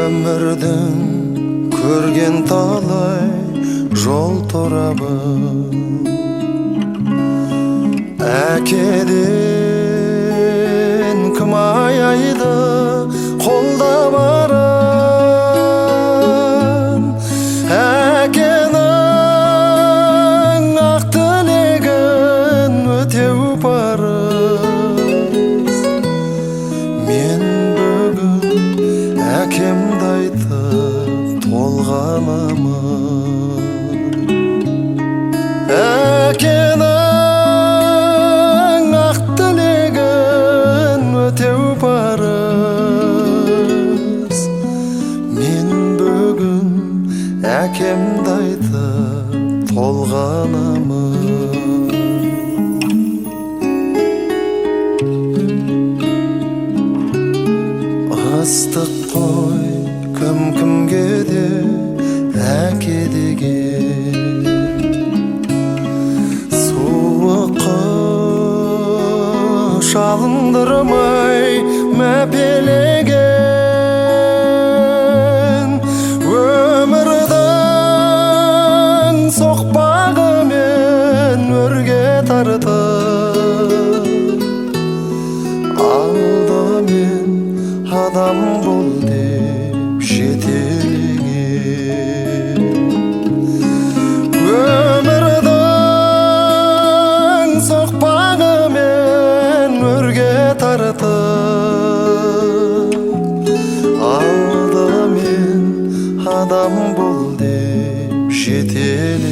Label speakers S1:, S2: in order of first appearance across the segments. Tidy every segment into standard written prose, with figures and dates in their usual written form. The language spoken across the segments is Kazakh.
S1: Өмірдің көрген талай жол торабы, әкеден кім аяйды қолда барын? Әкенің ақ тілегін өтеу парыз. Мен бүгін әкемді айтып толғанамын. Әкенің ақ тілегін өтеу парыз. Мен бүгін әкемді айтып толғанамын. Ыстық қой кім кімге де әке деген, суық қыш алындырмай мәпелеген. Өмірдің соқпағымен өрге тартып, алдымен адам бол деп жетелеген. Өмірдің соқпағымен өрге тартып, алдымен адам бол деп жетелеген.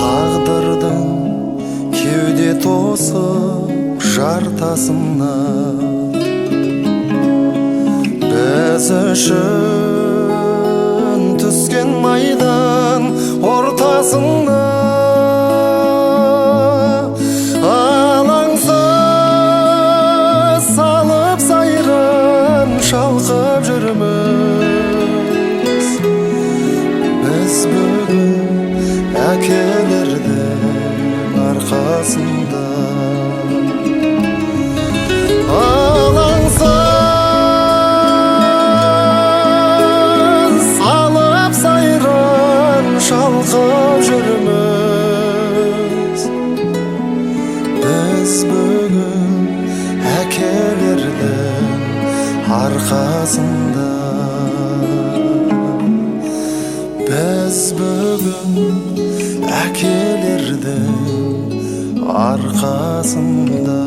S1: Тағдырдың кеуде тосып жартасына, біз үшін түскен майдан ортасына, алаңсыз салып сайран шалқып жүрміз. Біз бүгін әкелердің арқасында. Алаңсыз салып сайран шалқып жүрміз. Біз бүгін әкелердің арқасында. Біз бүгін әкелердің арқасында.